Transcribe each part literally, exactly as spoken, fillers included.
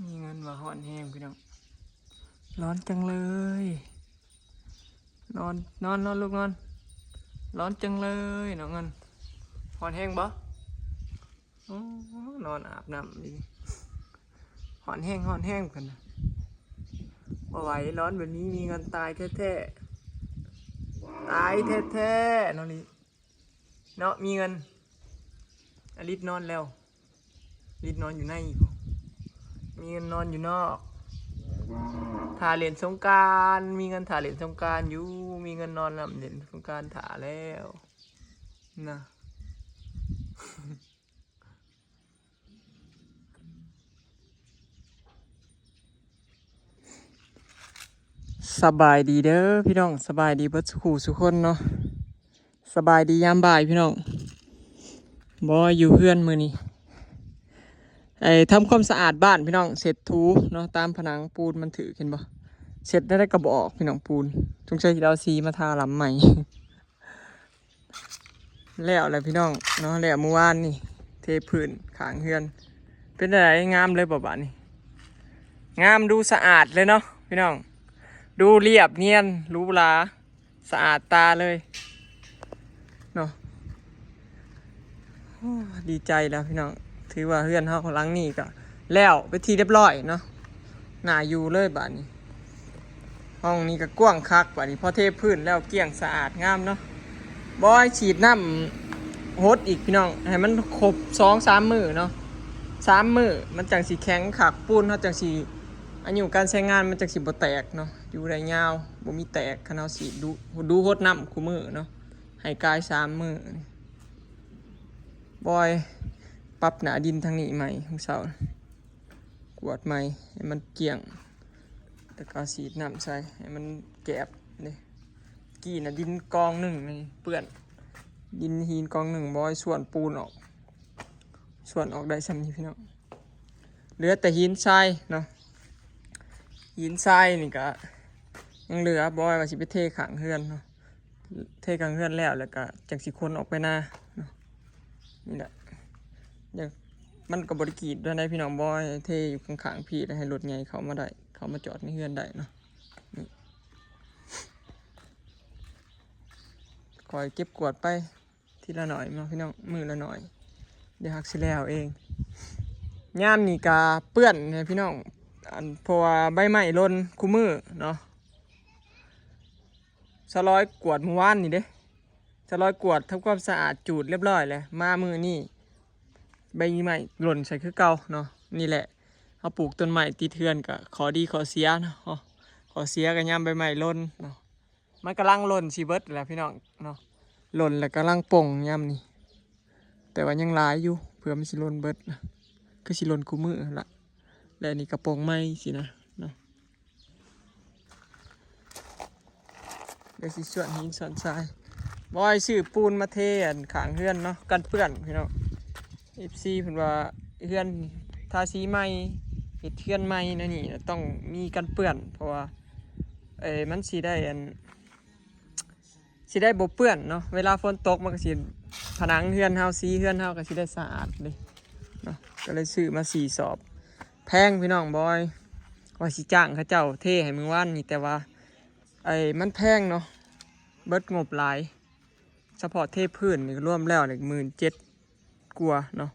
มีเงินว่าฮ้อนแฮงพี่น้อง ร้อนจังเลย นอน นอน นอนลูกนอน ร้อนจังเลยน้องเงิน ฮ้อนแฮงบ่ โอ้ นอนอาบน้ำดี ฮ้อนแฮง ฮ้อนแฮงกันนะ บ่ไหว ร้อนแบบนี้มีเงินตายแท้ๆ ตายแท้ๆ น้องลิ เนาะ มีเงิน อลิศนอนแล้ว อลิศนอนอยู่ใน มีเงินนอนอยู่นอก ถ่าเล่นสงกรานต์ มีเงินถ่าเล่นสงกรานต์อยู่ มีเงินนอนนำเล่นสงกรานต์ถ่าแล้ว นะ สบายดีเด้อพี่น้อง สบายดีเบิดสุขูสุคนเนาะ สบายดียามบ่ายพี่น้อง บ่อยู่เฮือนมื้อนี้ ไอ้ทำความสะอาดบ้านพี่น้อง เช็ดถูเนาะ ตามผนังปูนมันถืก เห็นบ่ เช็ดได้ได้กระบอกพี่น้อง ปูน สงสัยสิเอาสีมาทาหลังใหม่ แล้วแหละพี่น้องเนาะ แล้วเมื่อวานนี่ เทพื้นข้างเฮือน เป็นอะไรงามเลยบ่บาดนี้ งาม ดูสะอาดเลยเนาะพี่น้อง ดูเรียบเนียนหรูหรา สะอาดตาเลยเนาะ โอ้ ดีใจแล้วพี่น้อง ถือว่าเฮือนเฮาหลังนี้ก็แล้วไปนที่เรียบร้อยเนาะ น่าอยู่เลยบาดนี้ ห้องนี้ก็กว้างคัก บาดนี้พอเทพื้นแล้วเกลี้ยงสะอาดงามเนาะ บ่อยฉีดน้ำหดอีกพี่น้อง ให้มันครบสองสามมื้อเนาะ สามมื้อมันจั่งสิแข็งคัก ปูนเฮาจั่งสิ อายุการใช้งานมันจั่งสิบ่แตกเนาะ อยู่ได้ยาว บ่มีแตก คันเฮาสิดู ดูหดน้ำคู่มื้อเนาะ ให้กายสามมื้อ บ่อยปรับหน้าดินทางนี้ใหม่ มื้อเช้า กวาดใหม่ให้มันเกลี้ยง แล้วก็ฉีดน้ำใส่ให้มันแกบเด้ กี้น่ะดินกองหนึ่งนี่เปื้อน ดินหินกองหนึ่ง บ่อยส่วนปูนออก ส่วนออกได้ส่ำนี้พี่น้อง เหลือแต่หินทรายเนาะ หินทรายนี่ก็ยังเหลือ บ่อยว่าสิไปเทข้างเฮือนเนาะ เทข้างเฮือนแล้ว แล้วก็จั่งสิขนออกไปนาเนาะ นี่แหละ เดี๋ยวมันก็บ่ได้กรีดด้วยนะพี่น้อง บ่อยเทอยู่ข้างๆพี่ แล้วให้รถใหญ่เข้ามาได้ เข้ามาจอดในเฮือนได้เนาะ นี่ คอยเก็บกวาดไป ทีละหน่อยเนาะพี่น้อง มื้อละหน่อย เดี๋ยวฮักสิแล้วเอง ยามนี่กะเปื้อนเนี่ยพี่น้อง อัน เพราะว่าใบไม้หล่นคู่มื้อเนาะ สาวร้อยกวาดเมื่อวานนี่เด้ สาวร้อยกวาดทำความสะอาดจูดเรียบร้อยแล้ว มามื้อนี้ ใบไม้หล่นใส่คือเก่าเนาะ นี่แหละ เฮาปลูกต้นไม้ติดเฮือนก็ข้อดีข้อเสียเนาะ ข้อเสียก็ยามใบไม้หล่นเนาะ มันกำลังหล่นสิเบิดแล้วพี่น้องเนาะ หล่นแล้วกำลังป่งยามนี้ แต่ว่ายังหลายอยู่ เผื่อมันสิหล่นเบิดนะ คือสิหล่นคู่มื้อหั่นละ และอันนี้กะป่งใหม่สินะเนาะ เดี๋ยวสิส่วนหินส่วนทราย บ่อยซื้อปูนมาเทอันข้างเฮือนเนาะ กันเปื้อนพี่น้อง เอฟซี เพิ่นว่าเฮือนทาสีใหม่ เฮ็ดเฮือนใหม่แนวนี้ต้องมีกันเปื้อน เพราะว่า เอ้ย มันสิได้อัน สิได้บ่เปื้อนเนาะ เวลาฝนตกมันก็สิ ผนังเฮือนเฮา สีเฮือนเฮาก็สิได้สะอาดเลยเนาะ ก็เลยซื้อมาสี่สอบ แพงพี่น้อง บ่อย ว่าสิจ้างเขาเจ้าเทให้มื้อวานนี้ แต่ว่า ไอ้ มันแพงเนาะ เบิดงบหลาย เฉพาะเทพื้นนี่รวมแล้วนี่หมื่นเจ็ดกว่าเนาะ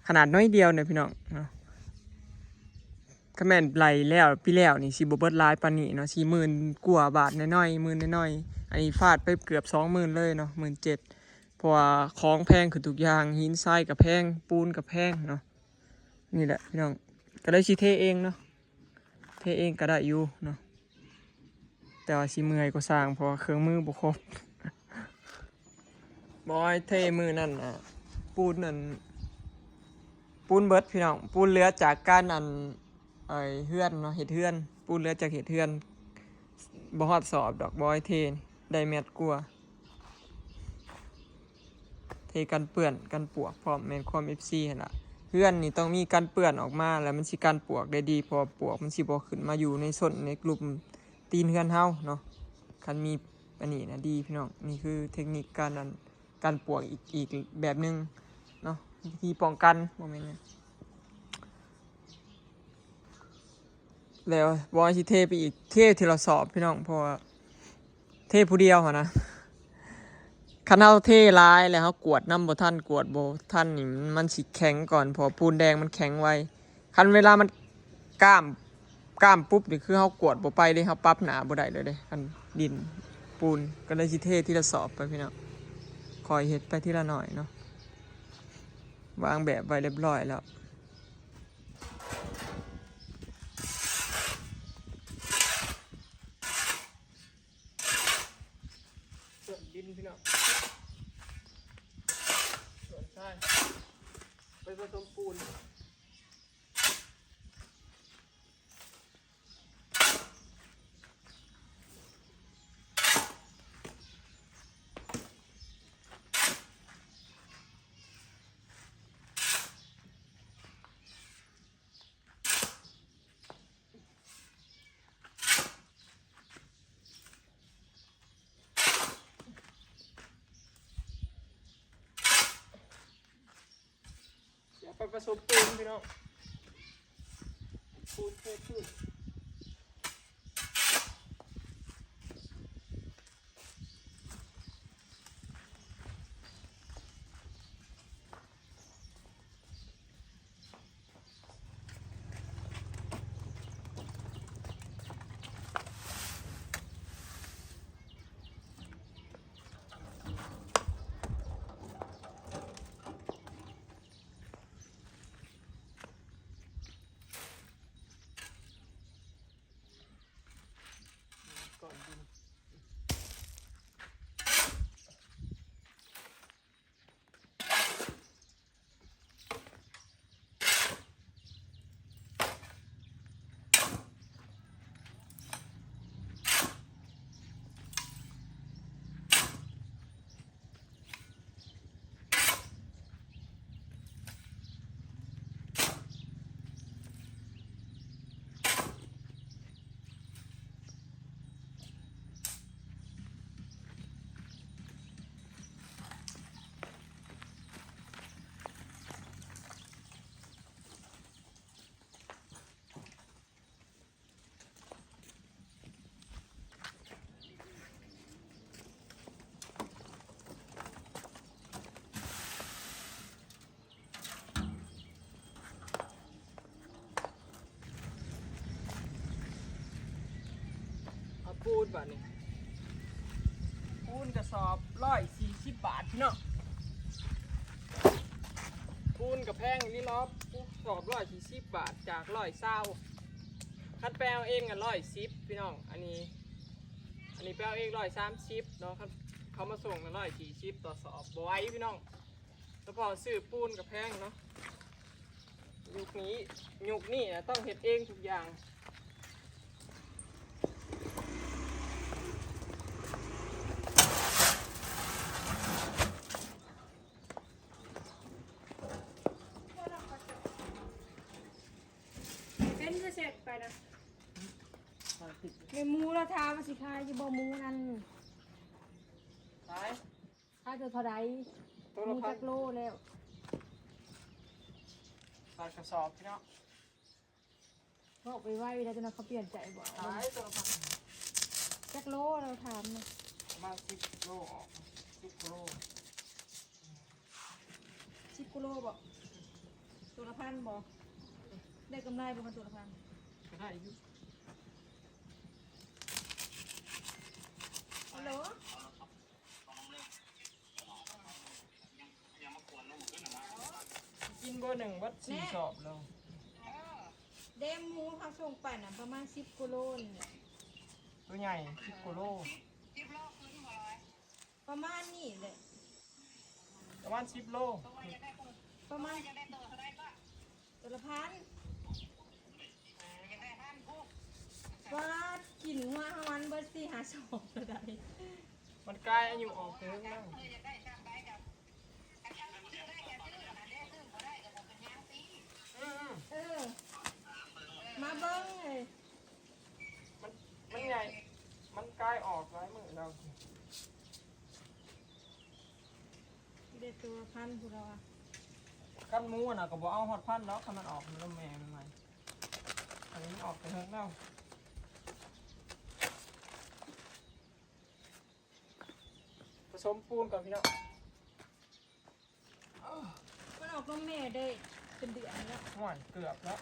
ขนาดน้อยเดียวเนี่ยพี่น้องเนาะ คันแม่นไล่แล้วปีแล้วนี่สิบ่เบิดหลายปานนี้เนาะ สิหมื่นกว่าบาทน้อยๆ หมื่นน้อยๆ อันนี้ฟาดไปเกือบสองหมื่นเลยเนาะ หมื่นเจ็ด เพราะว่าของแพงขึ้นทุกอย่าง หินทรายก็แพง ปูนก็แพงเนาะ นี่แหละพี่น้อง ก็เลยสิเทเองเนาะ เทเองก็ได้อยู่เนาะ แต่ว่าสิเมื่อยก็ซ่าง เพราะว่าเครื่องมือบ่ครบ บ่อยเทมื้อนั่นน่ะ ปูนนั่น ปูนเบิดพี่น้อง ปูนเหลือจากการอัน ไอ้เฮือนเนาะ เฮ็ดเฮือน ปูนเหลือจากเฮ็ดเฮือน บ่ฮอดสอบดอก บ่อยเท ได้แมตรกว่า เทกันเปื้อนกันปวกพร้อม แม่นความ เอฟซี หั่นล่ะ เฮือนนี่ต้องมีกันเปื้อนออกมา แล้วมันสิกันปวกได้ดี เพราะว่าปวกมันสิบ่ขึ้นมาอยู่ในส้นในกลุ่มตีนเฮือนเฮาเนาะ คันมีอันนี้นะดีพี่น้อง นี่คือเทคนิคการอัน กันปวกอีก อีกแบบหนึ่งเนาะ วิธีป้องกัน บ่แม่นหยัง เ แล้วบ่สิเทไปอีก เททีละสอบพี่น้อง เพราะว่าเทผู้เดียวหั้นนะ คันเฮาเทหลายแล้วเฮากวดนำบ่ทัน กวดบ่ทันนี่มันสิแข็งก่อน เพราะปูนแดงมันแข็งไว คันเวลามันก้าม ก้ามปุ๊บนี่คือเฮากวดบ่ไปเด้ เฮาปรับหน้าบ่ได้เลยเด้ คันดินปูน ก็เลยสิเททีละสอบไปพี่น้อง ค่อยเฮ็ดไปทีละหน่อยเนาะ วางแบบไว้เรียบร้อยแล้ว ส่วนดินพี่น้อง ส่วนทราย ไปผสมปูน เดี๋ยวไปผสมปูนพี่น้อง ปูนเทพื้น ก่อนดิน เอาปูนบาดนี้ ปูนกระสอบร้อยสี่สิบบาทพี่น้อง ปูนกระแพงนี่รอบกระสอบร้อยสี่สิบบาทจากร้อยซาว คันแปลเองอ่ะร้อยสิบพี่น้อง อันนี้ อันนี้แปลเองร้อยสามสิบเนาะ คันเขามาส่งกันร้อยสี่สิบต่อสอบ บ่ไหวพี่น้อง เฉพาะซื้อปูนกระแพงเนาะ ยุคนี้ ยุคนี้นะต้องเฮ็ดเองทุกอย่าง เป็นเสร็จไปนะ แม่หมูเราถามว่าสิขายอยู่บ่หมูนั่น ขาย ขายตัวเท่าใด ตัวละพัน หมูจักโลแล้ว ใส่กระสอบพี่น้อง บอกไปไว้แล้วจนเขาเปลี่ยนใจบอก ขายตัวละพัน จักโลเราถามนะ ประมาณสิบโลออก สิบกิโล สิบกิโลบอก ตัวละพันบอก ได้กำไรประมาณตัวละพัน ก็ได้อยู่ ฮัลโหล กินเบอร์หนึ่งวัดสี่ แน่ สอบแล้ว เด้หมูเขาส่งไปน่ะประมาณสิบกิโลนี่แหละ ตัวใหญ่สิบกิโล ประมาณนี้แหละ ประมาณสิบโล ประมาณ ตัวละพัน ว่ากินหัวเฮามันเบิดสี่ห้าสอบก็ได้ มันใกล้อายุออกเถิงแล้ว อืม เออ มาเบิ่งเลย มัน มันใหญ่ มันใกล้ออกหลายมื้อแล้ว เด็ดตัวพันผู้เราอะ คันหมูน่ะก็บ่เอาฮอดพันดอก คันมันออกนมแม่ใหม่ อันนี้มันออกไปข้างนอก ผสมปูนก่อนพี่น้อง มันออกนมแม่ได้เป็นเดือนแล้ว ห่วยเกือบแล้ว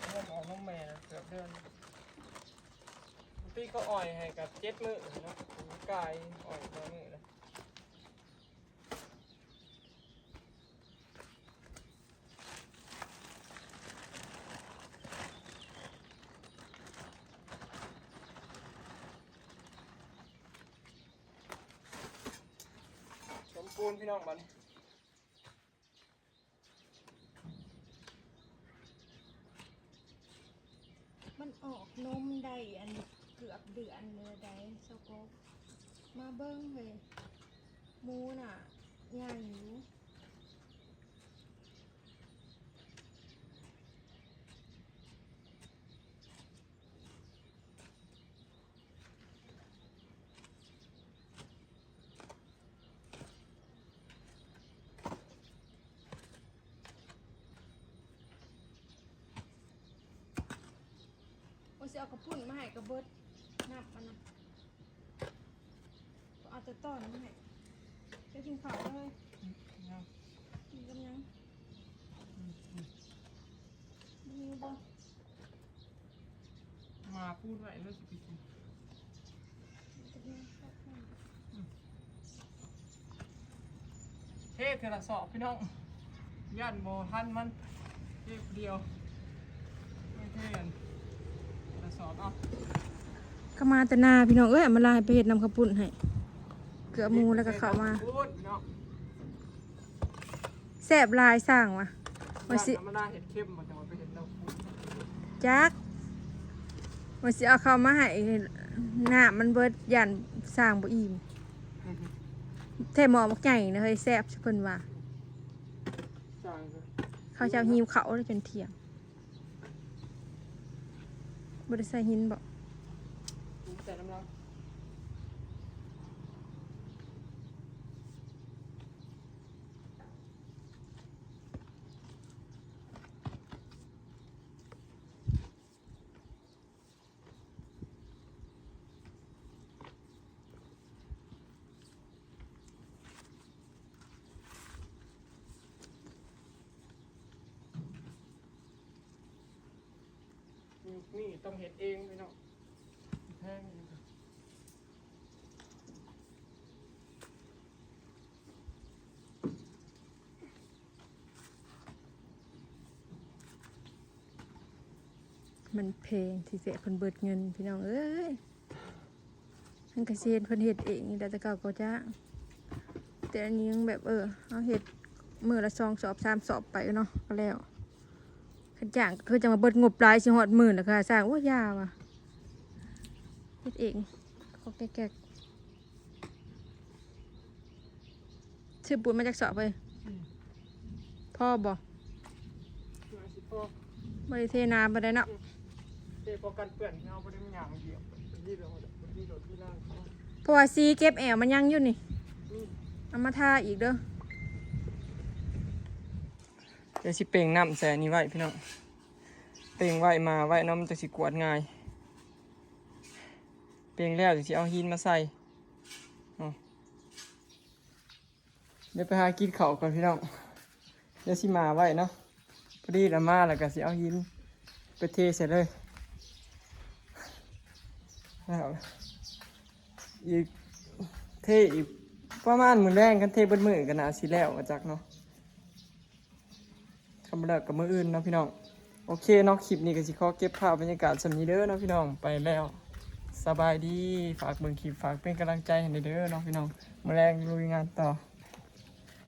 เริ่มออกนมแม่แล้วเกือบเดือนพี่ก็อ่อยให้กับเจ็ดมื้อเนาะ กายอ่อยตัวมื้อแล้ว สมปูนพี่น้องบัดนี้ มันออกนมได้อันเกือบเดือนเลยได้สกบมาเบิ่งเลยหมูน่ะใหญ่อยู่ ว่าสิเอากระปุ้นมาให้กระเบิดนับมันนะเอาแต่ต้อนมาให้จะกินข้าวเลย เนาะ กินกับหยัง อืมอืม มีบ่ มาพูดไว้แล้วสิไปกิน กินกับหยัง เทเทละสอบพี่น้อง ย่านบ่ทันมัน เทผู้เดียว ไม่เทกันเทละสอบเอา ก็มาแต่นาพี่น้องเอ้ยเอามาลายไปเฮ็ดน้ำข้าวปุ้นให้เกลือหมูแล้วก็เข้ามา พูดพี่น้อง แซ่บหลายสั่งว่ะ ว่าสิ ย่านธรรมดาเห็ดเค็มมันจะมาไปเห็ดน้ำพุ จักว่าสิเอาเข้ามาให้น้ำมันเบิดย่านสร้างบ่อิ่มแท้หม้อบักใหญ่นะเฮ้ยแซ่บซุเพิ่นว่า จางเลย เขาเจ้าหิวเขาวเลยจนเที่ยงบ่ได้ใส่หินบ่ ใส่น้ำร้อน นี่ต้องเห็ดเองพี่น้องแพงอยู่ มันแพงที่เสียเพิ่นเบิดเงินพี่น้องเอ้ยมันก็สิเฮ็ดเพิ่นเฮ็ดเองนี่แหละแต่เก่าก็จ้างแต่อันนี้ยังแบบเออเอาเฮ็ดมื้อละสองสอบสามสอบไปเนาะก็แล้วคันจ้างก็คือจะมาเบิดงบหลายสิฮอดหมื่นแล้วค่ะสร้างโอ้ยยาว่ะเฮ็ดเองก็แกกๆ ซื้อปูนมาจากสอบเลย อืม พ่อบอก มาสิพ่อ บ่ได้เทน้ำไปได้เนาะ เทพอกันเปื่อนเอาไปได้ไม่ยางเดียวที่เราที่เราที่ล่าง เพราะว่าสีเก็บแอวมันยังอยู่นี่ นี่ เอามาทาอีกเด้อ เดี๋ยวสิเป่งน้ำใส่อันนี้ไว้พี่น้องเป่งไว้มาไว้เนาะมันจะสิกวาดง่ายเป่งแล้วจะสิเอาหินมาใส่เนาะ เดี๋ยวไปหากินข้าวก่อนพี่น้อง เดี๋ยวสิมาไว้เนาะ พอดีละมาแล้วก็สิเอาหินไปเทใส่เลยแล้วอีกเทอีกประมาณมื้อแลงคันเทเบิดมื้อก็น่าสิแล้วว่าจักเนาะ คำเลิกกับมื้ออื่นเนาะพี่น้อง โอเคเนาะ คลิปนี้ก็สิขอเก็บภาพบรรยากาศส่ำนี้เด้อเนาะพี่น้อง ไปแล้ว สบายดี ฝากเบิ่งคลิป ฝากเป็นกำลังใจให้เด้อเนาะพี่น้อง มื้อแลงลุยงานต่อ